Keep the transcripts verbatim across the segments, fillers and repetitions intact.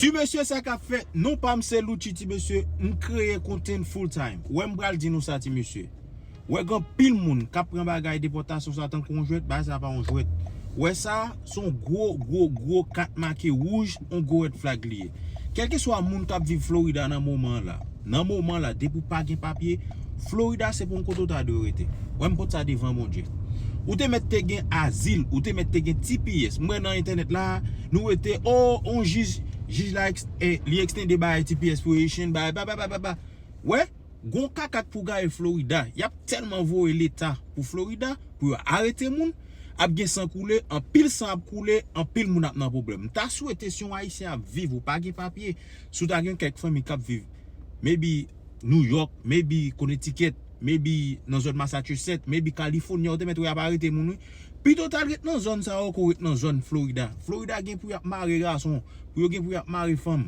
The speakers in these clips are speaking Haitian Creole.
Ti mesye, sa k ap fèt? Non pa m se Lucci, ti mesye, m kreye content full time. Wè, m pral di nou sa, ti mesye. Wè, gen anpil moun k ap pran bagay depòtasyon sa tankou yon jwèt, bagay sa pa yon jwèt. Wè sa, se yon gwo, gwo, gwo kat make wouj, yon gwo red flag li ye. Kèlkeswa moun k ap viv Florida nan moman la, nan moman la, depi w pa gen papye, Florida se pa yon kote w ta dwe rete. Wè, m pot sa devan Bondye. Ou te mèt te gen azil, ou te mèt te gen T P S. M wè nan entènèt la, nou rete, o, yon jij, jij la, eh, li ekstende bagay T P S pou Haitian, bagay, ba, ba, ba, ba, ba. Wè, gon kakak pou gaye Florida. Y ap tèlman voye leta pou Florida, pou yo arete moun, ap gen san koule, anpil san ap koule, anpil moun ap nan pwoblèm. M ta swete si yon Ayisyen ap viv, ou pa gen papye, si w ta gen kèk fanmi k ap viv, maybe New York, maybe Connecticut, maybe nan zòn Massachusetts, maybe California, ou te mèt wè y ap arete moun, wi. Pito w t al ret nan zòn sa yo ke w ret nan zòn Florida. Florida gen pou y ap mare gason, pou yo gen pou y ap mare fanm.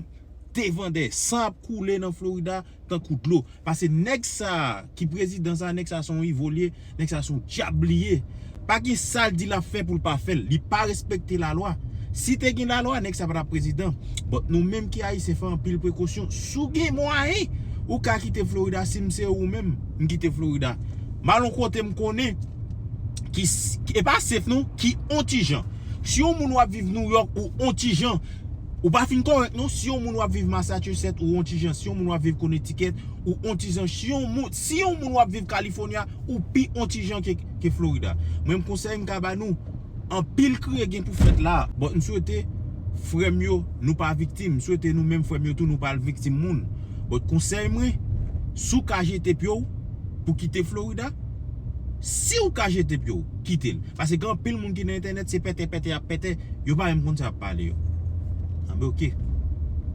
Te vandè, san ap koule nan Florida tankou dlo. Paske nèg sa ki prezidan sa, nèg sa se yon ivòlye, nèg sa se yon dyab li ye. Pa gen sa l di l ap fè pou l pa fè l. Li pa respekte lalwa. Si te gen lalwa, nèg sa pa t ap prezidan. But nou menm ki Ayisyen fè anpil prekosyon. Si w gen mwayen, ou ka kite Florida, si m se ou menm, m kite Florida. M al yon kote m konnen ki, s- e pa safe non, ki on ti jan. Si yon moun w ap viv New York ou on ti jan, ou pa fin kòrèk non, si yon moun w ap viv Massachusetts ou on ti jan, si yon moun w ap viv Connecticut ou on ti jan, si yon moun, si yon moun w ap viv California ou pi on ti jan ke, ke Florida. Mwen m konsèy m ka ba nou, anpil kriye gen pou fèt la. But m swete frè m yo, nou pa viktim. M swete nou menm frè m yo tou, nou pa al viktim moun. But konsèy mwen, si w ka jete pye w pou kite Florida, si w ka jete pye w, kite l. Paske gen anpil moun ki nan entènèt, se pètè, pètè, y ap pètè, yo pa menm konn sa y ap pale yo. Anben, oke.